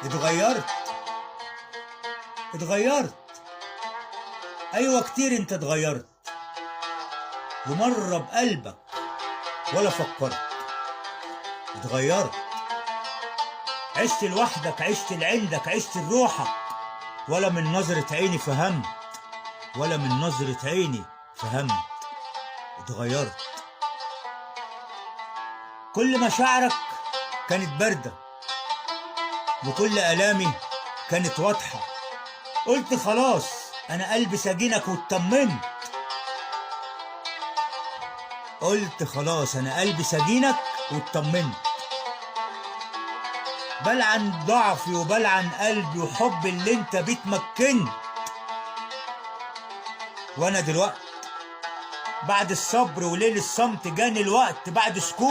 اتغيرت، اتغيرت، ايوه كتير انت اتغيرت، ومرة بقلبك ولا فكرت. اتغيرت، عشت لوحدك، عشت لعندك، عشت لروحك، ولا من نظرة عيني فهمت، ولا من نظرة عيني فهمت. اتغيرت، كل مشاعرك كانت باردة، وكل آلامي كانت واضحة. قلت خلاص أنا قلبي سجينك واطمنت. قلت خلاص أنا قلبي سجينك واطمنت. بلعن ضعفي وبلعن قلبي وحب اللي انت بيه اتمكنت. وانا دلوقتي بعد الصبر وليل الصمت جاني الوقت بعد سكوت.